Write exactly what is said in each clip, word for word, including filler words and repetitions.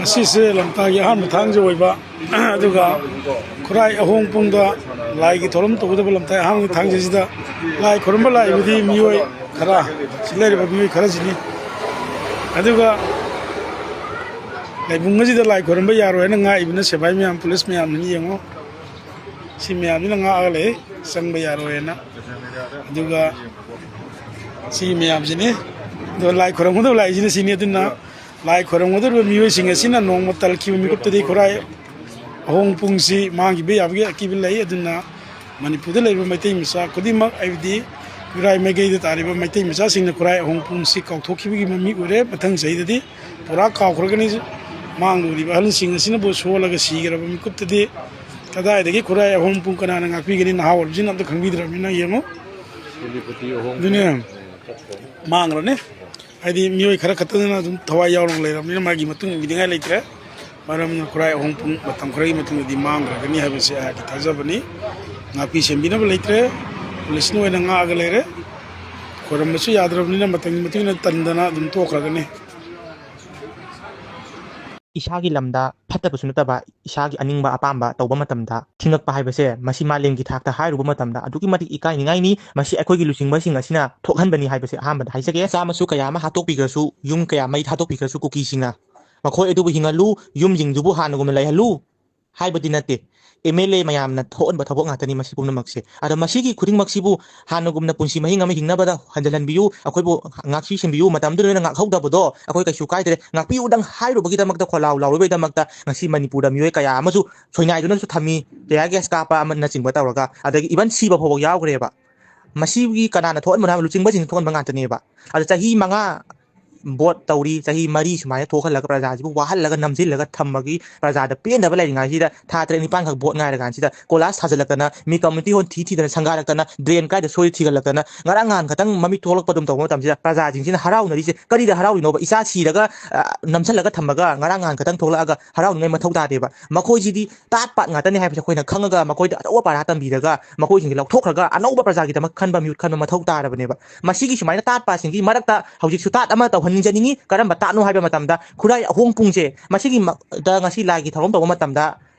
ꯑꯁꯤꯁꯦ ꯂꯝꯇꯥꯒꯤ ꯑꯍꯥꯟꯕ ꯊꯥꯡꯖ ꯑꯣꯏꯕ, ꯑꯗꯨꯒ ꯈꯨꯔꯥꯏ ꯑꯍꯣꯡꯄꯨꯡꯗ ꯂꯥꯏꯒꯤ ꯊꯧꯔꯝ ꯇꯧꯒꯗꯕ ꯂꯝꯇꯥꯒꯤ ꯑꯍꯥꯟꯕ ꯊꯥꯡꯖꯁꯤꯗ ꯂꯥꯏ ꯈꯨꯔꯨꯝꯕ ꯂꯥꯛꯏꯕꯗꯤ ꯃꯤꯑꯣꯏ ꯈꯔ, ꯁꯤ ꯂꯩꯔꯤꯕ ꯃꯤꯑꯣꯏ ꯈꯔꯁꯤꯅꯤ꯫ ꯑꯗꯨꯒ ꯂꯥꯏꯕꯨꯡ ꯑꯁꯤꯗ ꯂꯥꯏ ꯈꯨꯔꯨꯝꯕ ꯌꯥꯔꯣꯏ ꯍꯥꯏꯅ ꯉꯥꯛꯏꯕꯅ ꯁꯦꯕꯥꯏ ꯃꯌꯥꯝ, ꯄꯨꯂꯤꯁ ꯃꯌꯥꯝꯁꯤꯅ ꯌꯦꯡꯉꯣ꯫ ꯁꯤ ꯃꯌꯥꯝꯁꯤꯅ ꯉꯥꯛꯑꯒ ꯂꯩ, ꯆꯪꯕ ꯌꯥꯔꯣꯏꯅ꯫ ꯑꯗꯨꯒ ꯁꯤ ꯃꯌꯥꯝꯁꯤꯅꯤ꯫ ꯑꯗꯣ ꯂꯥꯏ ꯈꯨꯔꯨꯝꯒꯗꯕ ꯂꯥꯛꯏꯁꯤꯅ ꯁꯤꯅꯤ꯫ ꯑꯗꯨꯅ ꯂꯥꯏ ꯈꯨꯔꯨꯝꯒꯗꯧꯔꯤꯕ ꯃꯤꯑꯣꯏꯁꯤꯡ ꯑꯁꯤꯅ ꯅꯣꯡꯃ ꯇꯜꯂꯛꯈꯤꯕ ꯃꯤꯀꯨꯞꯇꯗꯤ ꯈꯨꯔꯥꯏ ꯑꯍꯣꯡ ꯄꯨꯡꯁꯤ ꯃꯥꯡꯈꯤꯕ ꯌꯥꯕꯒꯤ ꯑꯀꯤꯕ ꯂꯩ꯫ ꯑꯗꯨꯅ ꯃꯅꯤꯄꯨꯔꯗ ꯂꯩꯔꯤꯕ ꯃꯩꯇꯩ ꯃꯆꯥ ꯈꯨꯗꯤꯡꯃꯛ, ꯍꯥꯏꯕꯗꯤ ꯈꯨꯔꯥꯏ ꯃꯥꯏꯀꯩꯗ ꯇꯥꯔꯤꯕ ꯃꯩꯇꯩ ꯃꯆꯥꯁꯤꯡꯅ ꯈꯨꯔꯥꯏ ꯑꯍꯣꯡ ꯄꯨꯡꯁꯤ ꯀꯥꯎꯊꯣꯛꯈꯤꯕꯒꯤ ꯃꯃꯤ ꯎꯔꯦ꯫ ꯃꯊꯪ ꯆꯍꯤꯗꯗꯤ ꯄꯨꯔꯥ ꯀꯥꯎꯈ꯭ꯔꯒꯅꯤ꯫ ꯃꯥꯡꯂꯨꯔꯤꯕ ꯑꯍꯜꯁꯤꯡ ꯑꯁꯤꯅꯕꯨ ꯁꯣꯜꯂꯒ ꯁꯤꯈ꯭ꯔꯕ ꯃꯤꯀꯨꯞꯇꯗꯤ ꯀꯗꯥꯏꯗꯒꯤ ꯈꯨꯔꯥꯏ ꯑꯍꯣꯡ ꯄꯨꯡ ꯀꯅꯥꯅ ꯉꯥꯛꯄꯤꯒꯅꯤ? ꯅꯍꯥ ꯑꯣꯏꯕꯁꯤꯡꯅ ꯑꯝꯇ ꯈꯪꯕꯤꯗ꯭ꯔꯕꯅꯤꯅ ꯌꯦꯡꯉꯨ꯫ ꯑꯗꯨꯅꯦ, ꯃꯥꯡꯈ꯭ꯔꯅꯤ꯫ ꯍꯥꯏꯗꯤ ꯃꯤꯑꯣꯏ ꯈꯔ ꯈꯛꯇꯗꯅ ꯑꯗꯨꯝ ꯊꯋꯥꯏ ꯌꯥꯎꯔꯒ ꯂꯩꯔꯕꯅꯤꯅ ꯃꯥꯒꯤ ꯃꯇꯨꯡ ꯏꯟꯕꯤꯅꯤꯡꯉꯥꯏ ꯂꯩꯇ꯭ꯔꯦ꯫ ꯃꯔꯝꯅ ꯈꯨꯔꯥꯏ ꯑꯍꯣꯡ ꯄꯨꯡ ꯃꯇꯝ ꯈꯔꯒꯤ ꯃꯇꯨꯡꯗꯗꯤ ꯃꯥꯡꯈ꯭ꯔꯒꯅꯤ ꯍꯥꯏꯕꯁꯤ ꯑꯩꯍꯥꯛꯀꯤ ꯊꯥꯖꯕꯅꯤ꯫ ꯉꯥꯛꯄꯤ ꯁꯦꯟꯕꯤꯅꯕ ꯂꯩꯇ꯭ꯔꯦ꯫ ꯄꯨꯂꯤꯁꯅ ꯑꯣꯏꯅ ꯉꯥꯛꯑꯒ ꯂꯩꯔꯦ꯫ ꯈꯣꯏꯔꯝꯕꯁꯨ ꯌꯥꯗ꯭ꯔꯕꯅꯤꯅ ꯃꯇꯝꯒꯤ ꯃꯇꯨꯡ ꯏꯟꯅ ꯇꯟꯗꯅ ꯑꯗꯨꯝ ꯇꯣꯛꯈ꯭ꯔꯒꯅꯤ꯫ ꯏꯁꯥꯒꯤ ꯂꯝꯗ ꯐꯠꯇꯕꯁꯨ ꯅꯠꯇꯕ ꯏꯁꯥꯒꯤ ꯑꯅꯤꯡꯕ ꯑꯄꯥꯝꯕ ꯇꯧꯕ ꯃꯇꯝꯗ ꯊꯤꯡꯉꯛꯄ ꯍꯥꯏꯕꯁꯦ ꯃꯁꯤ ꯃꯥꯂꯦꯝꯒꯤ ꯊꯥꯛꯇ ꯍꯥꯏꯔꯨꯕ ꯃꯇꯝꯗ ꯑꯗꯨꯛꯀꯤ ꯃꯇꯤꯛ ꯏꯀꯥꯏꯅꯤꯡꯉꯥꯏꯅꯤ꯫ ꯃꯁꯤ ꯑꯩꯈꯣꯏꯒꯤ ꯂꯨꯆꯤꯡꯕꯁꯤꯡ ꯑꯁꯤꯅ ꯊꯣꯛꯍꯟꯕꯅꯤ ꯍꯥꯏꯕꯁꯦ ꯑꯍꯥꯟꯕꯗ ꯍꯥꯏꯖꯒꯦ꯫ ꯆꯥꯃꯁꯨ ꯀꯌꯥ ꯑꯃ ꯍꯥꯠꯇꯣꯛꯄꯤꯈ꯭ꯔꯁꯨ, ꯌꯨꯝ ꯀꯌꯥ ꯃꯩ ꯊꯥꯗꯣꯛꯄꯤꯈ꯭ꯔꯁꯨ ꯀꯨꯀꯤꯁꯤꯡꯅ ꯃꯈꯣꯏ ꯑꯗꯨꯕꯨ ꯍꯤꯡꯍꯜꯂꯨ, ꯌꯨꯝꯁꯤꯡꯗꯨꯕꯨ ꯍꯥꯟꯅꯒꯨꯝꯅ ꯂꯩꯍꯜꯂꯨ ꯍꯥꯏꯕꯗꯤ ꯅꯠꯇꯦ꯫ ꯑꯦꯝ ꯑꯦꯜ ꯑꯦ ꯃꯌꯥꯝꯅ ꯊꯣꯛꯍꯟꯕ ꯊꯕꯛ ꯉꯥꯛꯇꯅꯤ ꯃꯁꯤ ꯄꯨꯝꯅꯃꯛꯁꯦ꯫ ꯑꯗꯣ ꯃꯁꯤꯒꯤ ꯈꯨꯗꯤꯡꯃꯛꯁꯤꯕꯨ ꯍꯥꯟꯅꯒꯨꯝꯅ ꯄꯨꯟꯁꯤ ꯃꯍꯤꯡ ꯑꯃ ꯍꯤꯡꯅꯕꯗ ꯍꯟꯖꯤꯜꯍꯟꯕꯤꯌꯨ, ꯑꯩꯈꯣꯏꯕꯨ ꯉꯥꯛꯄꯤ ꯁꯦꯟꯕꯤꯌꯨ, ꯃꯇꯝꯗꯨꯗ ꯅꯣꯏꯅ ꯉꯥꯛꯍꯧꯗꯕꯗꯣ ꯑꯩꯈꯣꯏ ꯀꯩꯁꯨ ꯀꯥꯏꯗ꯭ꯔꯦ, ꯉꯥꯛꯄꯤꯌꯨꯗꯪ ꯍꯥꯏꯔꯨꯕꯒꯤꯗꯃꯛꯇ ꯈꯣꯜꯂꯥꯎ ꯂꯥꯎꯔꯨꯕꯒꯤꯗꯃꯛꯇ ꯉꯁꯤ ꯃꯅꯤꯄꯨꯔꯗ ꯃꯤꯑꯣꯏ ꯀꯌꯥ ꯑꯃꯁꯨ ꯁꯣꯏꯅꯥꯏꯗꯨꯅꯁꯨ ꯊꯝꯃꯤ, tear gas ꯀꯥꯞꯄ ꯑꯃꯅꯆꯤꯡꯕ ꯇꯧꯔꯒ, ꯑꯗꯒꯤ even ꯁꯤꯕ ꯐꯥꯎꯕ ꯌꯥꯎꯈ꯭ꯔꯦꯕ꯫ ꯃꯁꯤꯒꯤ ꯀꯅꯥꯅ ꯊꯣꯛꯍꯟꯕꯅꯣ ꯍꯥꯏꯕ? ꯂꯨꯆꯤꯡꯕꯁꯤꯡꯅ ꯊꯣꯛꯍꯟꯕ ꯉꯥꯛꯇꯅꯦꯕ꯫ ꯑꯗ ꯆꯍꯤ ꯃꯉꯥ ꯚꯣꯠ ꯇꯧꯔꯤ, ꯆꯍꯤ ꯃꯔꯤ ꯁꯨꯃꯥꯏꯅ ꯊꯣꯛꯍꯜꯂꯒ ꯄ꯭ꯔꯖꯥꯁꯤꯕꯨ ꯋꯥꯍꯜꯂꯒ ꯅꯝꯁꯤꯜꯂꯒ ꯊꯝꯕꯒꯤ, ꯄ꯭ꯔꯖꯥꯗ ꯄꯦꯟꯗꯕ ꯂꯩꯔꯤꯉꯩꯁꯤꯗ ꯊꯥ ꯇꯔꯦꯠ ꯅꯤꯄꯥꯟꯈꯛ ꯚꯣꯠ ꯉꯥꯏꯔꯀꯥꯟꯁꯤꯗ ꯀꯣꯏꯂꯥꯁ ꯊꯥꯖꯤꯜꯂꯛꯇꯅ, ꯃꯤ ꯀꯝꯃ꯭ꯌꯨꯅꯤꯇꯤ ꯍꯣꯜ ꯊꯤ ꯊꯤꯗꯅ ꯁꯪꯒꯥꯔꯛꯇꯅ, drain ꯀꯥꯏꯗ ꯁꯣꯏ ꯊꯤꯒꯠꯂꯛꯇꯅ, ꯉꯔꯥꯡ ꯅꯍꯥꯟ ꯈꯛꯇꯪ ꯃꯃꯤꯠ ꯊꯣꯛꯂꯛꯄ ꯑꯗꯨꯝ ꯇꯧꯕ ꯃꯇꯝꯁꯤꯗ ꯄ꯭ꯔꯖꯥꯁꯤꯡꯁꯤꯅ ꯍꯔꯥꯎꯅꯔꯤꯁꯦ ꯀꯔꯤꯗ ꯍꯔꯥꯎꯔꯤꯅꯣꯕ? ꯏꯆꯥ ꯁꯤꯔꯒ, ꯑ, ꯅꯝꯁꯤꯜꯂꯒ ꯊꯝꯃꯒ ꯉꯔꯥꯡ ꯅꯍꯥꯟ ꯈꯛꯇꯪ ꯊꯣꯛꯂꯛꯑꯒ ꯍꯔꯥꯎꯅꯤꯡꯉꯥꯏ ꯃꯊꯧ ꯇꯥꯗꯦꯕ꯫ ꯃꯈꯣꯏꯁꯤꯗꯤ ꯇꯥꯠ ꯄꯥꯠ ꯉꯥꯛꯇꯅꯦ ꯍꯥꯏꯕꯁꯦ ꯑꯩꯈꯣꯏꯅ ꯈꯪꯉꯒ ꯃꯈꯣꯏꯗ ꯑꯆꯧꯕ ꯄꯥꯔꯥ ꯇꯝꯕꯤꯔꯒ ꯃꯈꯣꯏꯁꯤꯡꯁꯦ ꯂꯧꯊꯣꯛꯈ꯭ꯔꯒ ꯑꯅꯧꯕ ꯄ꯭ꯔꯖꯥꯒꯤꯗꯃꯛ ꯈꯟꯕ ꯃꯤꯍꯨꯠ ꯈꯟꯕ ꯃꯊꯧ ꯇꯥꯔꯕꯅꯦꯕ꯫ ꯃꯁꯤꯒꯤ ꯁꯨꯃꯥꯏꯅ ꯇꯥꯠ ꯄꯥꯠꯁꯤꯡꯒꯤ ꯃꯔꯛꯇ ꯍꯧꯖꯤꯛ ꯁꯨꯇꯥꯠ ꯑꯃ ꯇꯧꯍꯟ ꯅꯤꯡꯖꯅꯤꯡꯉꯤ꯫ ꯀꯔꯝꯕ ꯇꯥꯠꯅꯣ ꯍꯥꯏꯕ ꯃꯇꯝꯗ ꯈꯨꯔꯥꯏ ꯑꯍꯣꯡ ꯄꯨꯡꯁꯦ ꯃꯁꯤꯒꯤ ꯃ-, ꯗ ꯉꯁꯤ ꯂꯥꯏꯒꯤ ꯊꯧꯔꯝ ꯇꯧꯕ ꯃꯇꯝꯗ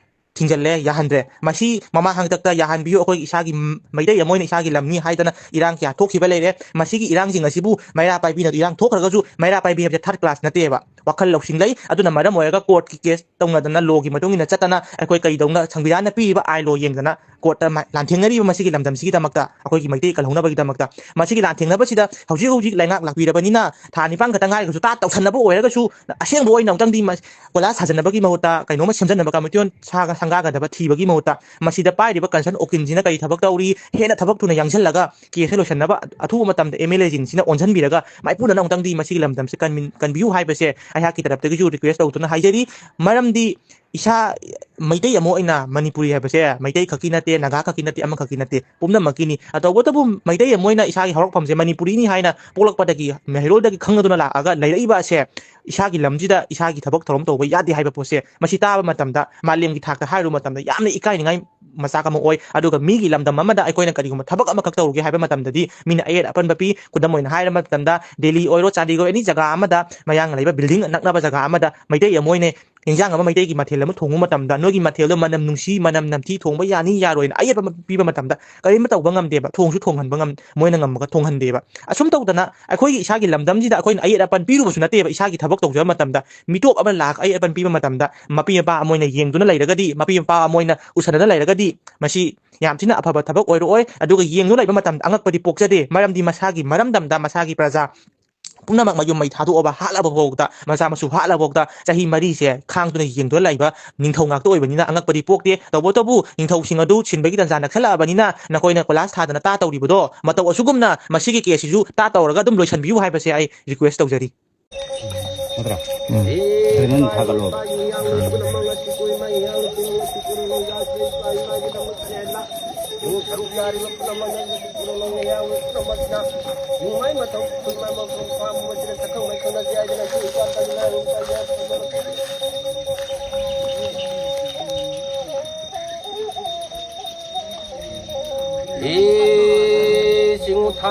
ꯊꯤꯡꯖꯤꯜꯂꯦ, ꯌꯥꯍꯟꯗ꯭ꯔꯦ꯫ ꯃꯁꯤ ꯃꯃꯥ ꯍꯥꯛꯇꯛꯇ ꯌꯥꯍꯟꯕꯤꯌꯨ꯫ ꯑꯩꯈꯣꯏ ꯏꯁꯥꯒꯤ ꯝ-, ꯃꯩꯇꯩ ꯑꯃ ꯑꯣꯏꯅ ꯏꯁꯥꯒꯤ ꯂꯝꯅꯤ ꯍꯥꯏꯗꯅ ꯏꯔꯥꯡ ꯀꯌꯥ ꯊꯣꯛꯈꯤꯕ ꯂꯩꯔꯦ꯫ ꯃꯁꯤꯒꯤ ꯏꯔꯥꯡꯁꯤꯡ ꯑꯁꯤꯕꯨ ꯃꯩꯔꯥ ꯄꯥꯏꯕꯤꯅ ꯏꯔꯥꯡ ꯊꯣꯛꯈ꯭ꯔꯒꯁꯨ ꯃꯩꯔꯥ ꯄꯥꯏꯕꯤ ꯍꯥꯏꯕꯁꯦ ꯊꯥꯔꯠ ꯀ꯭ꯂꯥꯁ ꯅꯠꯇꯦꯕ꯫ ꯋꯥꯈꯜ ꯂꯧꯁꯤꯡ ꯂꯩ꯫ ꯑꯗꯨꯅ ꯃꯔꯝ ꯑꯣꯏꯔꯒ ꯀꯣꯔꯠꯀꯤ ꯀꯦꯁ ꯇꯧꯅꯗꯅ ꯂꯣꯒꯤ ꯃꯇꯨꯡ ꯏꯟꯅ ꯆꯠꯇꯅ ꯑꯩꯈꯣꯏ ꯀꯔꯤꯗꯧꯅ ꯁꯪꯕꯤꯙꯥꯟꯅ ꯄꯤꯔꯤꯕ ꯑꯥꯏꯟ ꯂꯣ ꯌꯦꯡꯗꯅ ꯀꯣꯔꯠꯇ ꯃꯥ-, ꯂꯥꯟꯊꯦꯡꯅꯔꯤꯕ ꯃꯁꯤꯒꯤ ꯂꯝꯗꯝꯁꯤꯒꯤꯗꯃꯛꯇ, ꯑꯩꯈꯣꯏꯒꯤ ꯃꯩꯇꯩ ꯀꯜꯍꯧꯅꯕꯒꯤꯗꯃꯛꯇ꯫ ꯃꯁꯤꯒꯤ ꯂꯥꯟꯊꯦꯡꯅꯕꯁꯤꯗ ꯍꯧꯖꯤꯛ ꯍꯧꯖꯤꯛ ꯂꯩꯉꯥꯛ ꯂꯥꯛꯄꯤꯔꯕꯅꯤꯅ ꯊꯥ ꯅꯤꯄꯥꯟ ꯈꯛꯇ ꯉꯥꯏꯔꯒꯁꯨ ꯇꯥꯠ ꯇꯧꯁꯟꯅꯕ ꯑꯣꯏꯔꯒꯁꯨ ꯑꯁꯦꯡꯕ ꯑꯣꯏꯅ ꯑꯃꯨꯛꯇꯪꯗꯤ ꯃ-, ꯀꯣꯏꯂꯥꯁ ꯊꯥꯖꯟꯅꯕꯒꯤ ꯃꯍꯨꯠꯇ ꯀꯩꯅꯣꯝꯃ ꯁꯦꯝꯖꯟꯅꯕ ꯀꯃꯤꯇꯤ ꯑꯣꯏꯅ ꯁꯥꯒ-, ꯁꯪꯒꯥꯒꯗꯕ ꯊꯤꯕꯒꯤ ꯃꯍꯨꯠꯇ ꯃꯁꯤꯗ ꯄꯥꯏꯔꯤꯕ ꯀꯟꯁꯔꯟ ꯎꯀꯤꯜꯁꯤꯅ ꯀꯔꯤ ꯊꯕꯛ ꯇꯧꯔꯤ, ꯍꯦꯟꯅ ꯊꯕꯛ ꯊꯨꯅ ꯌꯥꯡꯁꯜꯂꯒ ꯀꯦꯁꯁꯦ ꯂꯣꯏꯁꯟꯅꯕ ꯑꯊꯨꯕ ꯃꯇꯝꯗ ꯑꯦꯝ ꯑꯦꯜ ꯑꯦꯁꯤꯡꯁꯤꯅ ꯑꯣꯟꯁꯤꯟꯕꯤꯔꯒ ꯃꯥꯏꯄꯨꯅꯅ ꯑꯃꯨꯛꯇꯪꯗꯤ ꯃꯁꯤꯒꯤ ꯂꯝꯗꯝꯁꯦ ꯀꯟꯕꯤ-, ꯀꯟꯕꯤꯌꯨ ꯍꯥꯏꯕꯁꯦ ꯑꯩꯍꯥꯛꯀꯤ ꯇꯔꯞꯇꯒꯤꯁꯨ ꯔꯤꯀ꯭ꯋꯦꯁ ꯇꯧꯗꯨꯅ ꯍꯥꯏꯖꯔꯤ꯫ ꯃꯔꯝꯗꯤ ꯏꯁꯥ ꯃꯩꯇꯩ ꯑꯃ ꯑꯣꯏꯅ ꯃꯅꯤꯄꯨꯔꯤ ꯍꯥꯏꯕꯁꯦ ꯃꯩꯇꯩ ꯈꯛꯀꯤ ꯅꯠꯇꯦ, ꯅꯥꯒꯥ ꯈꯛꯀꯤ ꯅꯠꯇꯦ, ꯑꯃꯈꯛꯀꯤ ꯅꯠꯇꯦ, ꯄꯨꯝꯅꯃꯛꯀꯤꯅꯤ꯫ ꯑ, ꯇꯧꯕꯇꯕꯨ ꯃꯩꯇꯩ ꯑꯃ ꯑꯣꯏꯅ ꯏꯁꯥꯒꯤ ꯍꯧꯔꯛꯐꯝꯁꯦ ꯃꯅꯤꯄꯨꯔꯤꯅꯤ ꯍꯥꯏꯅ ꯄꯣꯛꯂꯛꯄꯗꯒꯤ ꯃꯩꯍꯩꯔꯣꯜꯗꯒꯤ ꯈꯪꯅꯗꯨꯅ ꯂꯥꯛꯑꯒ ꯂꯩꯔꯛꯏꯕ ꯑꯁꯦ ꯏꯁꯥꯒꯤ ꯂꯝꯁꯤꯗ ꯏꯁꯥꯒꯤ ꯊꯕꯛ ꯊꯧꯔꯝ ꯇꯧꯕ ꯌꯥꯗꯦ ꯍꯥꯏꯕ ꯄꯣꯠꯁꯦ ꯃꯁꯤ ꯇꯥꯕ ꯃꯇꯝꯗ ꯃꯥꯂꯦꯝꯒꯤ ꯊꯥꯛꯇ ꯍꯥꯏꯔꯨꯕ ꯃꯇꯝꯗ ꯌꯥꯝꯅ ꯏꯀꯥꯏꯅꯤꯡꯉꯥꯏ ꯃꯆꯥꯛ ꯑꯃ ꯑꯣꯏ꯫ ꯑꯗꯨꯒ ꯃꯤꯒꯤ ꯂꯝꯗꯝ ꯑꯃꯗ ꯑꯩꯈꯣꯏꯅ ꯀꯔꯤꯒꯨꯝꯕ ꯊꯕꯛ ꯑꯃꯈꯛ ꯇꯧꯔꯨꯒꯦ ꯍꯥꯏꯕ ꯃꯇꯝꯗꯗꯤ ꯃꯤꯅ ꯑꯌꯦꯠ ꯑꯄꯟꯕ ꯄꯤ꯫ ꯈꯨꯗꯝ ꯑꯣꯏꯅ ꯍꯥꯏꯔꯕ ꯃꯇꯝꯗ ꯗꯦꯜꯂꯤ ꯑꯣꯏꯔꯣ, ꯆꯥꯟꯗꯤꯒꯔ, ꯑꯦꯅꯤ ꯖꯒꯥ ꯑꯃꯗ ꯃꯌꯥꯡꯅ ꯂꯩꯕ ꯕꯤꯜꯗꯤꯡ ꯅꯛꯅꯕ ꯖꯒꯥ ꯑꯃꯗ ꯃꯩꯇꯩ ꯑꯃ ꯑꯣꯏꯅ ꯏꯟꯖꯥꯡ ꯑꯃ ꯃꯩꯇꯩꯒꯤ ꯃꯊꯦꯜ ꯑꯃ ꯊꯣꯡꯕ ꯃꯇꯝꯗ ꯅꯣꯏꯒꯤ ꯃꯊꯦꯜꯗꯣ ꯃꯅꯝ ꯅꯨꯡꯁꯤ, ꯃꯅꯝ ꯅꯝꯊꯤ, ꯊꯣꯡꯕ ꯌꯥꯅꯤ ꯌꯥꯔꯣꯏꯅ ꯑꯌꯦꯠꯄ ꯑꯃ ꯄꯤꯕ ꯃꯇꯝꯗ ꯀꯔꯤꯝꯇ ꯇꯧꯕ ꯉꯝꯗꯦꯕ, ꯊꯣꯡꯁꯨ ꯊꯣꯡꯍꯟꯕ ꯉꯝ-, ꯃꯣꯏꯅ ꯉꯝꯃꯒ ꯊꯣꯡꯍꯟꯗꯦꯕ꯫ ꯑꯁꯨꯝ ꯇꯧꯗꯅ ꯑꯩꯈꯣꯏꯒꯤ ꯏꯁꯥꯒꯤ ꯂꯝꯗꯝꯁꯤꯗ ꯑꯩꯈꯣꯏꯅ ꯑꯌꯦꯠ ꯑꯄꯟ ꯄꯤꯔꯨꯕꯁꯨ ꯅꯠꯇꯦꯕ꯫ ꯏꯁꯥꯒꯤ ꯊꯕꯛ ꯇꯧꯖꯕ ꯃꯇꯝꯗ ꯃꯤꯇꯣꯞ ꯑꯃꯅ ꯂꯥꯛꯑꯒ ꯑꯌꯦꯠ ꯑꯄꯟ ꯄꯤꯕ ꯃꯇꯝꯗ ꯃꯄꯤ ꯃꯄꯥ ꯑꯃ ꯑꯣꯏꯅ ꯌꯦꯡꯗꯨꯅ ꯂꯩꯔꯒꯗꯤ, ꯃꯄꯤ ꯃꯄꯥ ꯑꯃ ꯑꯣꯏꯅ ꯎꯁꯟꯅꯗꯅ ꯂꯩꯔꯒꯗꯤ ꯃꯁꯤ ꯌꯥꯝ ꯊꯤꯅ ꯑꯐꯕ ꯊꯕꯛ ꯑꯣꯏꯔꯛꯑꯣꯏ꯫ ꯑꯗꯨꯒ ꯌꯦꯡꯗꯨꯅ ꯂꯩꯕ ꯃꯇꯝꯗ ꯑꯉꯛꯄꯗꯤ ꯄꯣꯛꯆꯗꯦ, ꯃꯔꯝꯗꯤ ꯃꯁꯥꯒꯤ ꯃꯔꯝꯗꯝꯗ ꯃꯁꯥꯒꯤ ꯄ꯭ꯔꯖꯥ ꯄꯨꯝꯅꯃꯛ ꯃꯌꯨꯝ ꯃꯩ ꯊꯥꯗꯣꯛꯑꯕ ꯍꯥꯠꯂꯕ ꯐꯥꯎꯗ, ꯃꯆꯥ ꯃꯁꯨ ꯍꯥꯠꯂꯕ ꯐꯥꯎꯗ ꯆꯍꯤ ꯃꯔꯤꯁꯦ ꯈꯥꯡꯗꯨꯅ ꯌꯦꯡꯗꯨꯅ ꯂꯩꯕ ꯅꯤꯡꯊꯧ ꯉꯥꯛꯇ ꯑꯣꯏꯕꯅꯤꯅ ꯑꯉꯛꯄꯗꯤ ꯄꯣꯛꯇꯦ꯫ ꯇꯧꯕꯇꯕꯨ ꯅꯤꯡꯊꯧꯁꯤꯡ ꯑꯗꯨ ꯁꯤꯟꯕꯒꯤ ꯇꯥꯟꯖꯥ ꯅꯛꯁꯜꯂꯛꯑꯕꯅꯤꯅ ꯅꯈꯣꯏꯅ ꯀꯣꯏꯂꯥꯁ ꯊꯥꯗꯅ ꯇꯥ ꯇꯧꯔꯤꯕꯗꯣ ꯃꯇꯧ ꯑꯁꯨꯒꯨꯝꯅ ꯃꯁꯤꯒꯤ ꯀꯦꯁꯁꯤꯁꯨ ꯇꯥ ꯇꯧꯔꯒ ꯑꯗꯨꯝ ꯂꯣꯏꯁꯤꯟꯕꯤꯌꯨ ꯍꯥꯏꯕꯁꯦ ꯑꯩ ꯔꯤꯀ꯭ꯋꯦꯁ ꯇꯧꯖꯔꯤ꯫ ꯅꯠꯇ꯭ꯔꯥ? ꯎꯝ꯫ ꯑꯗꯨ ꯅꯪ ꯊꯥꯒꯠꯂꯣ꯫ ꯏ ꯆꯤꯡꯉꯨ ꯊꯥ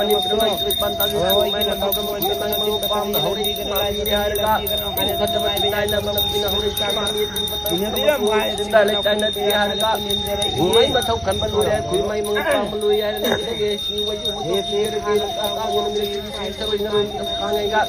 ꯃꯅꯤꯄꯨꯔ ꯂꯩꯄꯥꯛ ꯇꯥꯖ ꯃꯩ ꯃꯊꯧ ꯈꯟꯕ ꯃꯅꯤꯄꯨꯔ ꯄꯥꯝꯅ ꯍꯧꯔꯛꯏ ꯍꯥꯏꯔꯒ ꯐꯠꯇꯕ ꯂꯩꯇꯥꯏꯅ ꯃꯅꯤꯄꯨꯔ ꯍꯧꯔꯛꯏ ꯂꯩꯇꯥꯏꯅ ꯍꯥꯏꯔꯒ ꯃꯩ ꯃꯊꯧ ꯈꯟꯕ ꯂꯣꯏꯔꯦ, ꯑꯩꯈꯣꯏ ꯃꯩ ꯃꯉꯥ ꯄꯥꯝꯕ ꯂꯣꯏ ꯍꯥꯏꯔꯒ ꯂꯩꯖꯔꯒꯦ꯫ ꯁꯤ ꯋꯥꯔꯤ ꯃꯇꯧ ꯄꯤꯖꯔꯒꯦ꯫ ꯈꯥꯡꯉꯩꯒ